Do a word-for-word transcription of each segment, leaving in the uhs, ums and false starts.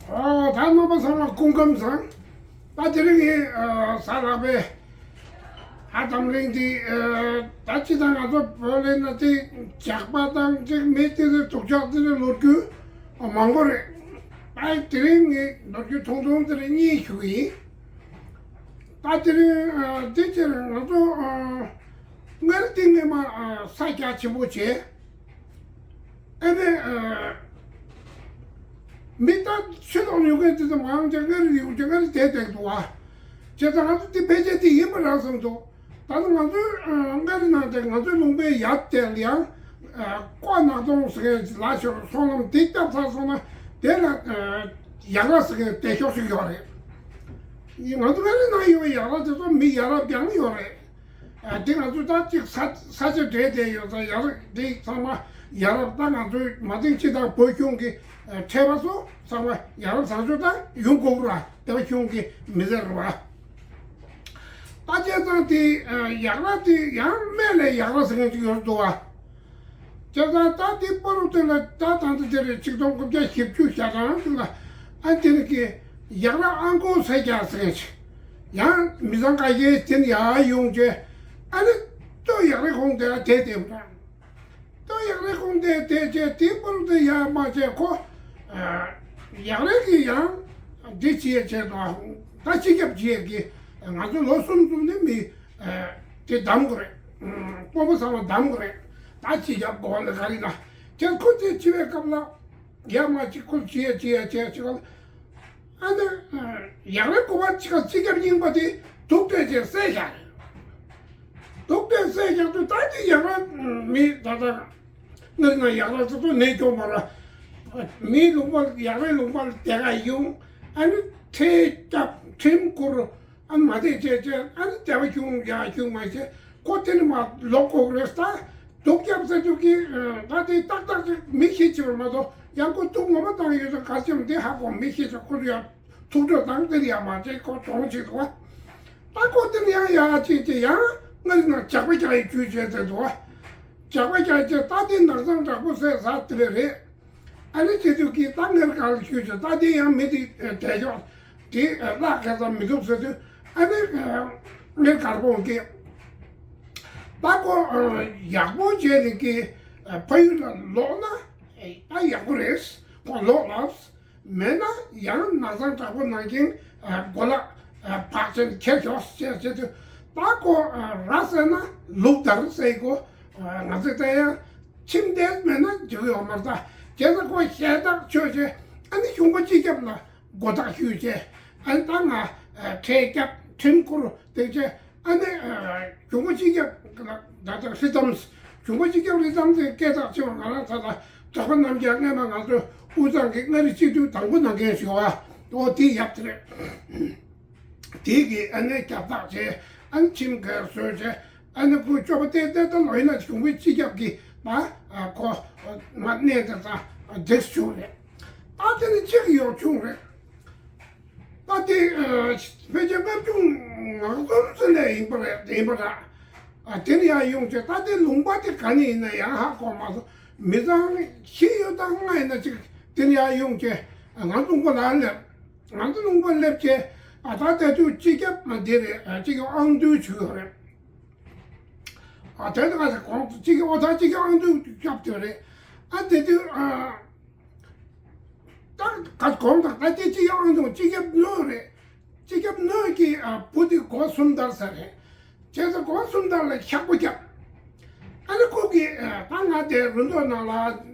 ཨོ། ད་རྣམ་པ་ཚང་མ་སྐུ་ཁམས་བཟང་། ད་དེ་རིང་ངས་ཨ་གཟའ་ལྷག་པའི་ཨ་འཛམ་གླིང་འདི་ཨ་ད་སྤྱིར་བཏང་ང་ཚོ་བོད་ལ་ན་དེ་ཇག་པ་དང་ཅིག་མི་དེ་ཚོའི་སྡུག་ཅག་དེ་ཚོའི་ལོ་རྒྱུས་མང་པོ་རེད། ད་དེ་རིང་ངས་ལོ་རྒྱུས་ཐུང་ཐུང་དེ་རིང་གཉིས་ཞུ་གི་ཡིན། ད་དེ་རིང་ཨ་དེ་ཕྱིར་ང་ཚོ་ཨ་སྔར་དེ་སྔས་མ་ཨ་ས་རྒྱ་ཆེན་པོ་བྱས། ཨ་ནི་ཨ་མི་ད་ཕྱི་ལོགས་ཡོད་མཁན་དེ་ཚོ་མང་ཆེ་མངའ་རིས་ཡོད་ཀྱི་མངའ་རིས་དེ་བསྡད་འདུག་བ། བྱས་ཙང་ང་ཚོ་དེ་ཕལ་ཆེར་དེ་ཡིན་པ་རང་བསམ་འདུག་ད་ནི་ང་ཚོའི་ཨ་མངའ་རིས་ནང་དེ་ང་ཚོའི་ལུང་པའི་ཡབ་དེ་ལ་ཡང་ཨ་ཀོ་ནག་སྟོང་ཟེར་མཁན་ལ་ཞོར་སོང་ལམ་དེ་བསྐྱབས་ཚར་སོང་ན་དེ་ལ་ཨ་ཡག་ར་ཟེར་མཁན་དེ་ཤོག་ཞིག་ཡོད་རེད། ང་ཚོ་མངའ་རིས་ནང་ཡོད་པའི་ཡག་ར་དེ་ཚོ་མི་ཡ་རབས་རྐྱང་ཡོད་རེད། ཨ་དེ་ང་ཚོ་ད་ཅིག་ས་ས་ཆ་འབྲེལ་བསྡད་ཡོད་ཙང་ཡ་རབས་དེ་ཚང་མ་ཡ་རབས། ད་ང་ཚོའི་མ་དེང་ཕྱི་དང་བོད་གཞུང་གི་ཨ་ཁྲལ་པ་ཚོ་ཚང་མ་ཡ་རབས་བཟང་སྤྱོད་ད་ཡོང་དགོས་ར། དེ་བ་གཞུང་གི་མི་སེར་ར་བ། ད་བྱས་ཙང་དེ་ཨ་ཡག་ར་དེ་ཡང་སྨད་ལ་ཡག་ར་ཟེར་མཁན་ཅིག་ཡོད་འདུག་བ། བྱས་ཙང་ད་དེ་པ་རུ་དེ་ལ་ད་ད་ལྟ་དེ་རེད། ཆིག་སྟོང་དགུ་བརྒྱ་བཞི་བཅུ་ཞེ་གྲངས་དེ་ལ་ཨ་དེ་ནི་གི་ཡག་ར་ཨང་ཀོ་ས་རྒྱ་ཟེར་མཁན་ཅིག་ཡང་མི་ཚང་ཁ་ཤས་དེ་ནི་ཡར་ཡོང་བྱས། ཨ་ནི་སྟོད་ཡག་རའི་ཁོངས་དེ་ལ་དེ་དེ་མ་རེད། སྟོད་ཡག་རའི་ཁོངས་དེ་དེ་བྱས་དེ་པུར་དེ་ཡར་མ་བྱས་ཁོ། ཨ་ཡག་རའི་གི་ཡང་འདི་བྱེད་ཡས་བྱས་དང་ད་སྤྱི་ཁྱབ་བྱེད་ཡས་ཀྱི་ང་ཚོ་ལོ་གསུམ་གསུམ་ནི་མི་ཨ་དེ་བདམས་དགོས་རེད། ཨ་དཔོན་པོ་ཚང་མ་བདམས་དགོས་རེད། ད་སྤྱི་ཁྱབ་དགོས་ལ་ག་རེ་ན་དེ་ཁོ་དེ་བྱེད་པའི་སྐབས་ལ། ཡར་མ་གཅིག་ཁུལ་བྱེད་ཡ་བྱེད་ཡ་བྱེད་ཡ་བྱེད་ཡ། ཨ་ནི་ཡག་རའི་སྐུ་པར་གཅིག་ག་སྤྱི་ཁྱབ་རྙིང་པ་དེ་དུག་སྤྲད་བྱས་བསད་བཞག་རེད། དུག་སྤྲད་བསད་བཞག་དུས་ད་དེ་ཡག་ར་མི་ད་ལྟ་སྔར་ན་ཡག་ར་ཚོ་ཚོ་ནད་སྐྱོང་བ་ར། མིའི་ལུང་པ་ཡག་རའི་ལུང་པ་ལ་དེ་ག་ཡོང་། ཨ་ནི་ཁྲལ་བརྒྱབ། ཁྲིམས་བསྐུར། ཨ་ནི་མ་བསྡད་བྱས་བྱས་ཨ་ནི་དེ་བ་བྱུང་ཡ་བྱུང་མ་བྱས་ཁོ་དེ་ནི་མ་ལོག་དགོས་རེད། ད་སྡུག་རྒྱབ་ཟེར་དུས་ཀྱི་ད་དེ་ཏག་ཏག་ཅིག་མི་ཤི་ཅིག་མ་གཏོགས་ཡང་ཁོ་སྡུག་ངོ་མ་བཏང་ཡོད་ཙང་ག་ཅི་མ་དེ་ཧ་གོ་མི་ཤི་ཅིག་ཁོ་ཚོ་ཡང་ཐུགས་སྤྲོ་དང་དེ་ནི་ཡང་མ་བྱས་ཁོ་གྲོངས་ཅིག་འདུག་བ། ད་ཁོ་དེ་ནི་ཡང་ཡ་ཅིག་ཅིག་ཡང་ང་ནི་ན་ཇག་པ་རྒྱག་ཡི་ཇུས་བྱས་ཟེར་འདུག་བ། ཇག་པ་རྒྱག་ཅིག་ད་དེ་ནགས་ཚང་དྲག་པོ་ཟེར་ཟ་དེ་རེད། ཨ་ནི་དེ་དུས་ཀྱི་ད་ངེད་ག་ལ་ཞུས་ཆོག་ད་དེ་ཡང་མི་དེ་དལ་ཆོག་དེ་བརླག་ག་ཙམ་མི་འདུག་ཟེར་དུས་ཨ་ནི་ངེད་གར་པོ་གི་ད་ཁོ་ཡག་པོ་བྱས་ནས་ཀྱི་ཕ་ཡུལ་ལ་ལོག་ན་ད་ཡག་པོ་རེད། ཁོ་ལོག་ལབ། མེད་ན་ཡང་ནགས་ཚང་དྲག་པོ་ནང་བཞིན་གོ་ལ་བག་ཅན་ཁྱེར་ཤོག་ཅེས་བྱེད་དུས་ད་ཁོ་ར་ཟེར་ན་ལུག་དར་ཟེར་གོ་ང་ཚོས་ད་ཡང་ཁྱིམ་དེ་མེད་ན་འཇུག་ཡོང་མ་རེད། ད་བྱས་ཙང་ཁོ་ཞལ་ཏག་ཆོད་ཅེས་ཨ་ནི་གཞུང་པ་སྤྱི་ཁྱབ་ལ་མགོ་བཏགས་ཞུས་ཅེས་ཨ་ནི་ད་ང་ཁྲལ་བརྒྱབ་ཁྲིམས་བསྐུར་དེ་བྱས་ཨ་ནི་གཞུང་པ་སྤྱི་ཁྱབ་ལ་ད་ལྟ་ཧྲི་ཙམ་གཞུང་པ་སྤྱི་ཁྱབ་ཧྲི་ཙམ་དེ་སྐད་གྲགས་ཆེ་བ་ང་རང་ཚ་ལ་གྲགས་པ་རྣམས་ཀྱང་སྔས་མ་ང་ཚོ་དབུས་གཙང་གི་མངའ་རིས་སྤྱི་འཐུས་དང་པོ་གནང་མཁན་ཞུ་བ་ཨོ་དེ་ཡབ་དེ་རེད། དེ་གིས་ཨ་ནི་རྒྱབ་བཏགས་བྱས་ཨ་ནི་ཁྱིམ་ག་བཟོས་བྱས་ཨ་ནི་ཁོའི་སྤྱོད་པ་ཏན་ཏན་ད་ལོ་ཡིན་ན་གཞུང་པའི་སྤྱི་ཁྱབ་ཀྱི་ད་ཁོ་ང་གནས་དེ་ད་འདེགས་བྱུང་རེད། ད་དེ་ནི་གཅིག་ཡོད་བྱུང་རེད། ད་དེ་ཕལ་ཆེར་ལྔ་བཅུ་ང་གསུམ་ཙམ་ལས་ཡིན་པ་རེད་ཡིན་པ་ར། དེ་ནི་ཡང་ཡོང་བྱས་ད་དེ་ལུང་པ་དེ་ག་ནས་ཡིན་ན་ཡང་ཧ་གོ་མ་སོང་། མི་ཚང་བཞི་ཡོད་དང་ལྔ་ཡིན་ན་གཅིག་དེ་ནི་ཡང་ཡོང་བྱས་ང་ལུང་པ་ལ་སླེབས། ང་ཚོ་ལུང་པ་སླེབས་བྱས་ཨ་ད་ལྟ་དུས་སྤྱི་ཁྱབ་མ་འདི་རེད། སྤྱི་ཁྱབ་ཨང་བདུན་བྱུང་ཡོད་རེད། ཨ་དེ་ད་ག་ས་གོང་སྤྱི་ཁྱབ་ཨོ་ད་སྤྱི་ཁྱབ་ཨང་བདུན་སྐྱོབ་དེ་རེད། ཨ་དེ་དུས་ཨ་ད་ག་གོང་དང་ད་དེ་སྤྱི་ཁྱབ་ཨང་བདུན་སྤྱི་ཁྱབ་ནོར་རེད། སྤྱི་ཁྱབ་ནོར་གྱི་ཨ་བུ་དེ་སྒོ་གསུམ་དར་ས་རེད། བྱས་ཙང་སྒོ་གསུམ་དར་ལ་ཤག་པོ་བརྒྱབ། ཨ་ནི་ཁོ་གིས་ཨ་ད་ང་དེ་རུ་མདོ་ནང་ལ་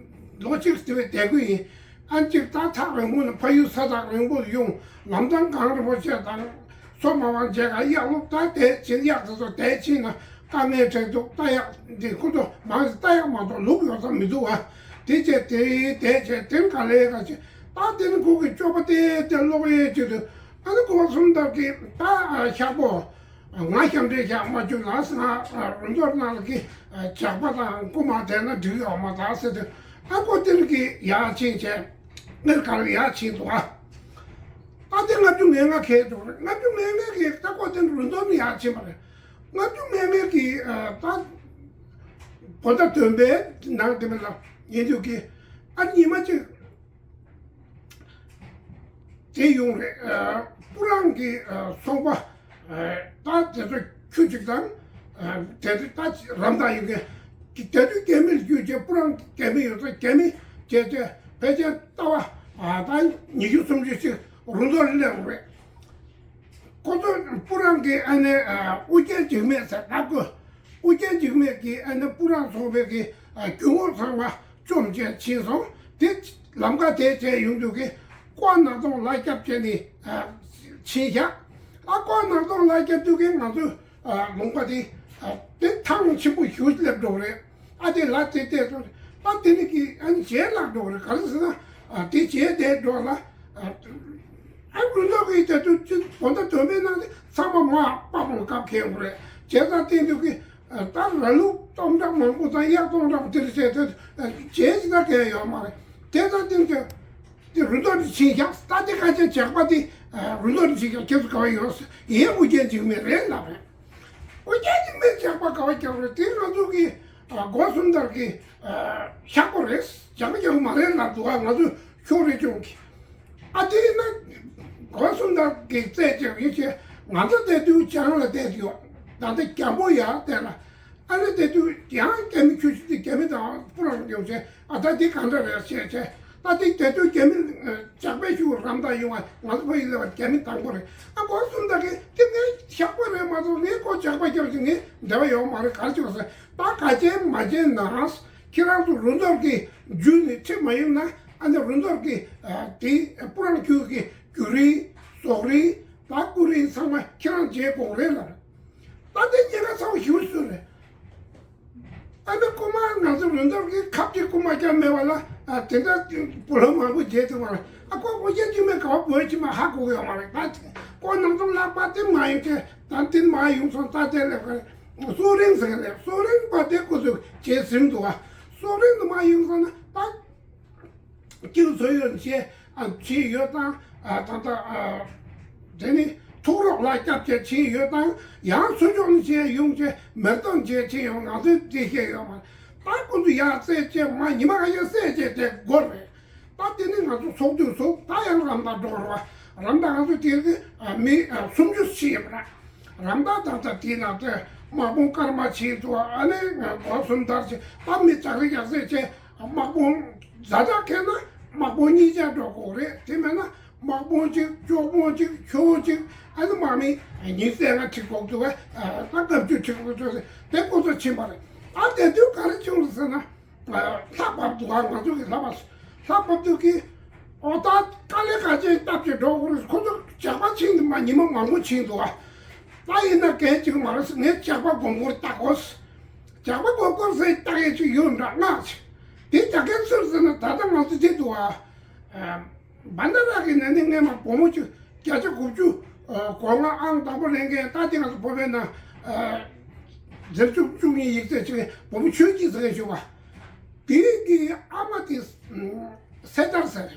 ལོ་གཅིག་དེ་བས་བསྡད་ཀྱི་ཡིན། ཨ་ནི་གཅིག་ད་ཐག་རིང་པོ་ནས་ཕ་ཡུལ་ས་ཐག་རིང་པོ་ཡོང་ལམ་ཐང་གངས་རིན་པོ་ཆེ་དང་སོ་མ་བང་བྱས་ག་གཡག་ལུག་ད་དེ་ཕྱིན་གཡག་དེ་ཚོ་དེ་ཕྱིན་ན་དཀའ་ངལ་འཕྲད་འདུག་རྟ་གཡག་འདི་ཁོ་ཚོ་མང་ཟེར་རྟ་གཡག་མ་གཏོགས་ལུག་ཡོད་ས་མི་འདུག་ཨ། དེ་བྱས་དེ་དེ་བྱས་དེ་ག་ལས་ག་བྱས་ད་དེ་ནི་ཁོ་གི་སྤྱོད་པ་དེ་དེ་ཀློག་ཡས་བྱེད་དུས་ཨ་ནི་ཁོ་གསུམ་ལྟར་གྱི་ད་ཤག་པོ། ང་ཞབས་འདྲེན་བཞག་མ་བཅུག་ལ་ང་རུ་མདོར་ནང་གི་ཇག་པ་དང་རྐུ་མ་བསྡད་ན་འགྲིག་ཡོད་མ་ད་ཟེར་དུས་ཨ་ཀོ་ཏིན་གྱིས་ཡར་ཕྱིན་བྱས་ངེད་ག་ལ་ཡར་ཕྱིན་འདུག་ཨ། ད་དེ་ལྔ་བཅུ་ང་ལྔ་གས་འདུག་རེད། ལྔ་བཅུ་ང་ལྔ་གིས་ད་ཀོ་ཏིན་རུ་མདོར་ནས་ཡར་ཕྱིན་པ་རེད། ལྔ་བཅུ་ང་ལྔ་གིས་ད་བོད་ཟླ་བདུན་པའི་ནང་དེ་མིན་ལ་ཡིན་དུས་ཀྱི་ཨ་ཉི་མ་གཅིག་དེ་ཡོང་རེད། ཨ། སྤུ་རངས་ཀྱི་ཨ་ཚོང་པ། ཨ། ད་དེ་ཚོ་ཁྱུ་གཅིག་དང་། ཨ། དེ་ཚོ་ད་རམ་འདེགས་ཡོད་མཁན་གྱི་དེ་ཚོའི་རྒྱ་མི་ལ་བརྒྱུད་བྱས་སྤུ་རངས་རྒྱ་མི་ཡོད་ཚད་རྒྱ་མི་བྱས་བྱས་ཕལ་ཆེར་ལྟ་བ། ཨ། ད་ཉི་ཤུ་སུམ་ཅུ་ཞིག་རུ་མདོར་སླེབས་རེད། ཁོ་ཚོ་སྤུ་རངས་ཀྱི་ཨ་ནི་ཨ་ཨུ་རྒྱན་འཇིགས་མེད་ཟེར་ལབ་དགོས། ཨུ་རྒྱན་འཇིགས་མེད་ཀྱིས་ཨ་ནི་སྤུ་རངས་ཚོང་པའི་གི་ཨ་རྒྱུ་དངོས་ཚང་མ་བཅོམ་བྱས་ཕྱིན་སོང་། དེ་ལམ་ཁ་དེ་བྱས་ཡོང་དུས་ཀྱི་ལྐོག་ནག་ཚོང་ལག་རྒྱབ་བྱས་ནས་ཨ་ཕྱིན་བཞག་ཨ་ལྐོག་ནག་ཚོང་ལག་རྒྱབ་དུས་ཀྱི་ང་ཚོ་ཨ་ལུང་པ་དེ་ཨ་དེ་ཐང་ཆེན་པོ་ཞིག་སླེབས་འགྲོ་རེད། ཨ་དེ་ལ་དེ་དེ་ཚོ་ད་དེ་ནི་གི་ཨ་ནི་བྱས་ལག་འགྲོ་རེད། ག་རེ་ཟེར་ན་ཨ་དེ་བྱས་དེ་འགྲོ་ལ་ཨ། ཨ་རུ་ནག་གི་དེ་དུས་ཅི་བོ་ད་དོན་མེད་ནང་དེ་ཚང་མ་མ་པ་པོ་སྐབས་ཁེལ་འགྲོ་རེད། བྱས་ཙང་དེ་དུས་ཀྱི་ད་ར་ལུག་སྟོང་ཕྲག་མང་པོ་དང་གཡག་སྟོང་ཕྲག་དེ་རེད་བྱས་དེ་བྱས་ཅི་ད་གལ་ཡོད་མ་རེད། དེ་ད་དེ་དུས་དེ་རུ་ནག་དེ་ཕྱིན་བཞག་ད་དེ་ཁ་ཆེ་ཇག་པ་དེ་རུ་ནག་དེ་ཕྱིན་བཞག་ཁྱེད་ཚོ་ག་བ་ཡོད་ཡིན་ཨུ་རྒྱན་འཇིགས་མེད་རེད་ལབ་རེད། ཨུ་རྒྱན་འཇིགས་མེད་ཇག་པ་ག་བ་རྒྱག་རེད། དེ་ང་ཚོ་གི་སྒོ་གསུམ་དར་གི་ཤག་པོ་རེད། ཇག་པ་རྒྱག་མ་རེད་ལབ་འདུག་ཨ་ང་ཚོ་ཤོག་རེ་སྐྱོང་གི་ཨ་དེ་ཡིན་ན་སྒོ་གསུམ་དར་གི་རྩད་ཆེ་བ་ཡིན་ཞེས་ང་ཚོ་བསྡད་དུས་བྱང་ལ་བསྡད་ཡོད། ད་ལྟ་རྒྱ་མོ་ཡར་བསྡད་ལ། ཨ་ནི་དེ་དུས་ཡང་རྒྱ་མི་ཁྱུ་ཞིག་དེ་རྒྱ་མི་དང་སྤུ་རངས་ཡོང་བྱས་ཨ་ད་འདི་ག་འདྲ་རེད་ཟེར་བྱས། ད་འདི་དེ་དུས་རྒྱ་མི་ཇག་པའི་ཤུགས་རམ་ད་ཡོང་བ་ང་ཚོ་བོད་ཡིག་ལས་པ་རྒྱ་མི་དང་པོ་རེད། ཨ་སྒོ་གསུམ་དར་གི་དེ་ངའི་ཇག་པ་རེད་མ་གཏོགས་ངའི་ཁོ་ཇག་པ་རྒྱབ་ཀྱི་ངའི་འབྲེལ་བ་ཡོད་མ་རེད། ག་རེ་བྱུང་ཟེར་ད་ག་བྱས་མ་བྱས་ན་ཁྱེད་རང་ཚོ་རུ་མདོར་གི་རྒྱུད་ནས་ཁྲིད་མ་ཡོང་ན་ཨ་ནི་རུ་མདོར་གི་དེ་སྤུ་རངས་ཁྱུ་གི་རྒྱུ་རིན་ཟོག་རིན་ད་སྐུ་རིན་ཚང་མ་ཁྱེད་རང་བརྗེ་དགོས་རེད་ལ། ད་དེ་ཉེན་ཁ་ཚ་བོ་ཞེ་པོ་བཟོས་རེད། ཨ་ནི་རྐུན་མ་ང་ཚོ་རུ་མདོར་གི་ཁབ་ཀྱི་རྐུན་མ་རྐྱང་མེད་པ་ལ་ཨ་དེ་འདྲ་བུ་ལོན་མང་པོ་བརྗེས་ཐུབ་པ་རེད། ཨ་ཁོ་ཨུ་རྒྱན་འཇིགས་མེད་ག་བ་བོད་ཕྱི་མ་ཧ་གོ་གི་ཡོད་མ་རེད། ད་ཁོ་ནང་དོན་ལག་པ་དེ་མ་ཡིན་ཏེ་ད་དེ་མ་ཡོང་སོང་ད་དེ་ལས་ཀ་སོ་རིན་ཟེར་གི་རེད། སོ་རིན་པ་དེ་ཁོ་ཚོས་བྱས་ཟིན་འདུག་ཨ་སོ་རིན་དུ་མ་ཡོང་སོང་ན་ད། སྐྱིད་བཟོ་ཡོད་ཅེས་ཨ་བྱས་ཡོད་དང་ཨ་ད་ལྟ་ཨ་དེ་ནི་ཐུག་རོགས་ལ་སྐྱབས་བཅས་བྱས་ཡོད་དང་ཡང་ཚུར་ཕྱོགས་ནས་བྱས་ཡོང་ཅེས་མེར་གཏོང་བྱས་བྱས་ཡོང་ང་ཚོས་དེ་བཤད་ཡོད་མ་རེད། ད་ཁོ་ཚོ་ཡར་བསད་བྱས་མ་ཉི་མ་ག་ཡར་བསད་བྱས་དེ་འགོར་རེད། ད་དེ་ནི་ང་ཚོ་ཚོགས་དུས་ཚོགས་ད་ཡང་རམ་ད་འགྲོ་རོགས་རམ་ད་ང་ཚོ་དེ་གི་ཨ་མི་ཨ་སུམ་ཅུ་ཕྱིན་ཡོད་ར། རམ་ད་ད་ད་དེ་ན་དེ་དམག་དཔུང་སྐར་མ་ཕྱིན་འདུག་ཨ་ནི་སྒོ་གསུམ་དར་བྱས་ད་མི་ཙག་རི་ཡག་བསད་བྱས། དམག་དཔུང་བརྒྱ་ཆ་ཁེལ་ན་དམག་དཔུང་གཉིས་ཆ་འགྲོ་དགོས་རེད། དེ་མེད་ན་དམག་དཔུང་གཅིག་སྐྱོག་དཔུང་གཅིག་ཁྱོ་བོ་གཅིག་ཨ་ནི་དམག་མི་ཉིས་བརྩེགས་ལྔ་ཁྲིད་དགོས་འདུག་བས་ད་སྐབས་བཅུ་ཁྲིད་དགོས་འདུག་དེ་ཁོ་ཚོ་ཕྱིན་པ་རེད། ཨ་དེ་དུས་ག་རེ་བྱུང་རེད་ཟེར་ན་ལྷ་བབས་འདུག་ཨ་ང་ཚོ་གི་ལྷ་བབས་ལྷ་བབས་དུས་ཀྱི་ཨོ་ད་དཀའ་ལས་ཁག་ཅན་སྟབས་ཀྱིས་འགྲོ་དགོས་རེད། ཁོ་ཚོ་ཇག་པ་ཕྱིན་དུས་མ་ཉི་མ་མང་པོ་ཕྱིན་འདུག་ཨ་ད་ཡིན་ན་གལ་ཅིག་མ་རེད། ངས་ཇག་པ་དགོང་མོར་བལྟ་དགོས། ཇག་པ་མགོ་སྐོར་ཟེར་བཏགས་ཡས་ཅིག་ཡོད་འདྲ་ང་། དེ་རྒྱ་སྐད་ཚུར་ཟེར་ན་ད་ལྟ་ང་ཚོ་བྱེད་འདུག་ཨ། བན་ད་ར་གི་ནང་ནས་སྔས་མ་བུ་མོ་ཅིག་བརྒྱ་ཆ་དགུ་བཅུ་གོ་ལྔ་ཨང་དང་པོ་ལེན་མཁན་ད་དེ་ང་ཚོ་བོད་པའི་ནང་འཛེར་བཅུ་བཅུ་གཉིས་ཡིག་ཚད་ཅིག་བུ་མོ་ཆོས་སྐྱིད་ཟེར་མཁན་ཞིག་བ། དེ་གི་ཨ་མ་དེ་སེ་ཐར་ཟེར།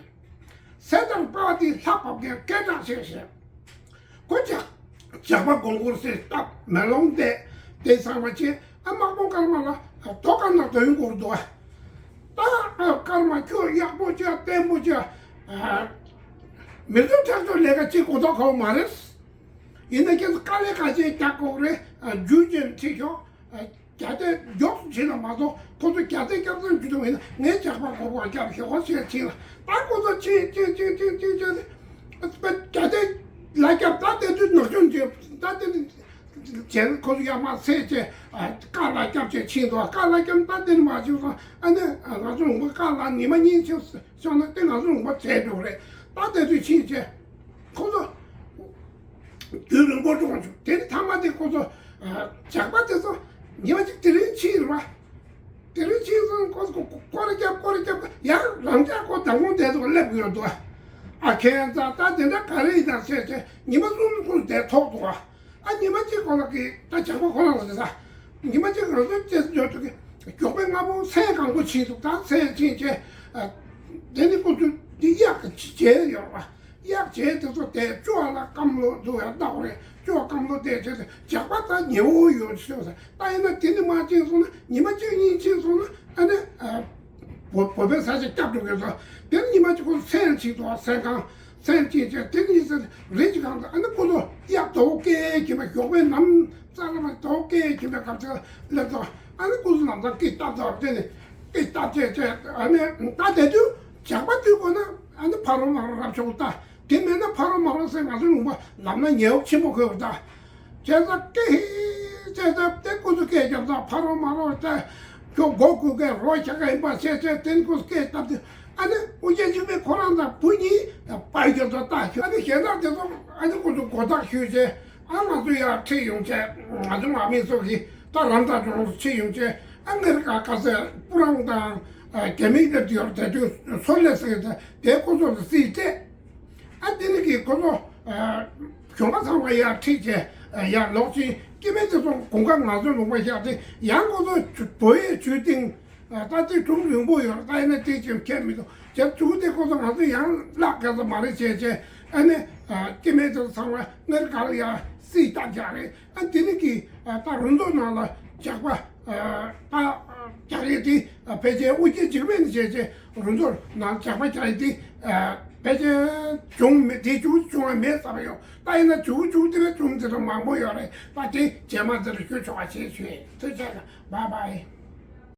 སེ་ཐར་པ་དེ་ལྷ་བབས་མཁན་སྐད་གྲགས་ཆེ་ཞེས། ཁོ་ཇག་ཇག་པ་དགོང་མོར་སེ་སྟབས་མེ་ལོང་བལྟས་དེ་ཚང་མ་བྱས་ཨ་དམག་དཔུང་སྐར་མ་ལ་ཐོག་ཁ་ནང་དོན་སྐོར་འདུག་ཨ། ད་ཨ་སྐར་མ་ཁྱོད་ཡག་པོ་བྱས་བརྟན་པོ་བྱས་ཨ། མི་ཚོ་ཁྲག་ཚོ་ལས་ཀ་བྱེད་དགོས་དོགས་ཁོ་མ་རེད། ཡིན་ན་ཁྱེད་ཚོ་དཀའ་ལས་ཁག་ཅན་རྒྱག་དགོས་རེད། རྒྱུ་ཅན་ཁྲིད་ཤོག་རྒྱ་སྐད་མགྱོགས་སུ་ཕྱིན་ལ་མ་གཏོགས་ཁོ་ཚོ་རྒྱ་སྐད་སྐྱབས་མཚམས་ཇུས་གཏོང་ཡིན་ན་ངས་ཇག་པ་མགོ་སྐོར་རྒྱབ་ཞོག་ཞེས་ཕྱིན་ལ་ད་ཁོ་ཚོ་ཕྱིན་ཕྱིན་ཕྱིན་ཕྱིན་ཕྱིན་ཕྱིན་ཏེ་རྒྱ་སྐད་ལ་རྒྱབ་ད་དེ་དུས་ནག་ཆུང་ཅེས་ད་དེ་ནི་བྱས་ཁོ་ཚོ་ཡར་མར་འཚོལ་བྱས་ཀ་ལ་རྒྱབ་བྱས་ཕྱིན་འདུག་ཀ་ལ་རྒྱབ་ད་དེ་ནི་མ་བྱུང་སོང་ཨ་ནི་ང་ཚོ་ལུང་པ་ཀ་ལ་ཉི་མ་གཉིས་ཕྱིན་སོང་ན་དེ་ང་ཚོ་ལུང་པ་བྲལ་འགྲོ་རེད། ད་དེ་དུས་ཕྱིན་བྱས་ཁོ་ཚོ། རྒྱུན་རིང་པོ་འགྲོ་བྱུང་། དེ་ནི་ཐ་མ་དེ་ཁོ་ཚོ་ཇག་པ་དེ་ཚོ་ཉི་མ་གཅིག་དེ་རིང་ཕྱིན་རེད་པ། དེ་རིང་ཕྱིན་སོང་ཁོ་ཚོ་སྐོར་ར་རྒྱབ་སྐོར་ར་རྒྱབ་ཡང་རང་ཅག་ཁོ་མདང་དགོང་དེ་ཚོ་སླེབས་ཡོད་འདུག་ཨ་ཁྱེད་ཚོ་ད་དེ་འདྲ་ག་རེ་ཡིན་ན་ཟེར་བྱས་ཉི་མ་གསུམ་གསུམ་དེ་ཐོག་འདུག་ཨ། ཨ་ཉི་མ་གཅིག་ཁོ་ལ་གི་ད་ཇག་པ་ཁོ་རང་ལ་ཟེར་ས། ཉི་མ་གཅིག་ང་ཚོའི་རྩེ་འཇོག་ཐུབ་ཀྱི་མགྱོགས་པའི་སྔ་པོ་མཚན་གང་པོ་ཕྱིན་འདུག་ད་མཚན་ཕྱིན་བྱས་དེ་ནི་ཁོ་ཚོ་འདི་གཡག་གི་བྱས་ཡོད་པ། གཡག་བྱས་དེ་ཚོ་དེ་ཅོ་ལ་སྐམ་ལོ་འདུག་ཡང་ལྟ་བ་རེད། ཅོ་སྐམ་ལོ་དེ་བྱས་ཏེ་ཇག་པ་ད་ཉེ་བོ་ཡོད་ཤོད་ཟེར། ད་ཡིན་ན་དེ་ནི་མ་ཕྱིན་སོང་ན་ཉི་མ་གཅིག་གཉིས་ཕྱིན་སོང་ན་ཨ་ནི་བོད་བོད་པའི་ས་ཆ་སྐྱབས་འགྲོ་གི་ཚོ་དེ་ནི་ཉི་མ་གཅིག་ཁོ་ཚོ་མཚན་ཕྱིན་འདུག་མཚན་གང་ མཚན་ཅན་བྱས། དེ་ནས་ཟེར་རི་གི་སྒང་དུ་ཨ་ནི་ཁོ་ཚོ་གཡག་དོག་སྐད་གྱིན་པ། ཞོགས་པའི་ནམ་ཙག་ལ་མ་དོག་སྐད་གྱིན་པའི་སྐབས་དེ་ལ་སླེབས་དུས་ཨ་ནི་ཁོ་ཚོ་ལམ་སང་སྐད་བཏབ་ཚར། དེ་ནས་སྐད་བཏབ་བྱས་བྱས། ཨ་ནི་ད་དེ་དུས་ཇག་པ་དུས་གོ་ན་ཨ་ནི་ཕ་རོལ་མ་རོལ་རབ་ཤོག་ད། དེ་མེད་ན་ཕ་རོལ་མ་རོལ་ཟེར་ང་ཚོའི་ལུང་པ་ལམ་ན་ཉལ་འོག་ཆེན་པོ་ཁོལ་བ་ད། བྱས་ཙང་སྐད་ཧི་བྱས་ཙང་དེ་ཁོ་ཚོ་སྐད་རྒྱབ་ཙང་ཕ་རོལ་མ་རོལ་ད། ཁྱོད་མགོ་གུག་གེ་རོ་ཆག་ག་ཡིན་པ་བྱས་བྱས། དེ་ཁོ་ཚོ་སྐད་བཏབ་དུས་ཨ་ནི་ཨུ་རྒྱན་འཇིགས་མེད་ཁོ་རང་དང་བུ་གཉིས་པར་རྒྱབ་ཙང་ལྟ་ཞུ། ཨ་ནི་གཞན་དག་དེ་ཚོ་ཨ་ནི་ཁོ་ཚོ་མགོ་བཏགས་ཞུས་བྱས། ཨ་ང་ཚོ་ཡར་ཁྲིད་ཡོང་བྱས། ང་ཚོ་མ་མི་ཚོ་གིས་ད་རམ་དང་གྲོང་ཚོ་ཁྲིད་ཡོང་བྱས། ཨ་ངེར་ག་ག་ཚད་སྤུ་རང་དང་རྒྱ་མིའི་གི་དེ་དུས་སོ་ལེ་ཟེར་གི་དེ་ཁོ་ཚོ་ལ་རྩིས་སྤྲད། ཨ་དེ་ནི་གི་ཁོ་ཚོ་གཞོན་པ་ཚང་མ་ཡར་ཁྲིད་བྱས་ཡར་ལོག་ཕྱིན། སྐྱེ་དམན་དེ་ཚོ་དགུན་ཁ་ང་ཚོའི་ལུང་པ་བཞག་སྟེ་ཡང་ཁོ་ཚོ་བོད་ཡིག་ཇུས་སྟེང་ད་དེ་སྒྲུང་རིང་པོ་ཡོད་རེད། ད་ཡིན་ན་དེ་ཅིག་ཁྱད་མི་འདུག་བྱས་ཙང་དེ་ཁོ་ཚོ་ང་ཚོ་ཡང་བརླག་ག་ཚོད་མ་རེད་བྱས་བྱས། ཨ་ནི་སྐྱེ་དམན་དེ་ཚོ་ཚང་མ་ངེར་ག་ལ་ཡར་རྩིས་བཏབ་བཞག་རེད། ཨ་དེ་ནི་གི་ད་རུ་མདོ་ནང་ལ་ཇག་པ་ད་རྒྱག་ཡས་དེ་ཕལ་ཆེར་ཨུ་རྒྱན་འཇིགས་མེད་ནས་བྱས་བྱས་རུ་མདོ་ནང་ཇག་པ་རྒྱག་ཡས་དེ་ཕལ་ཆེར་བྱུང་མེད། དེ་བྱུང་བྱུང་བ་མེད་བསམ་ཡོད། ད་ཡིན་ན་བྱུང་བྱུང་དེ་བས་བྱུང་དེ་འདྲ་མང་པོ་ཡོད་རེད། ད་དེ་རྗེས་མ་དེ་ལ་ཞུ་ཆོག་པ་བྱེད་ཞུ་ཡས། ཐུགས་རྗེ་ཆེ། བཱའི་བཱའི།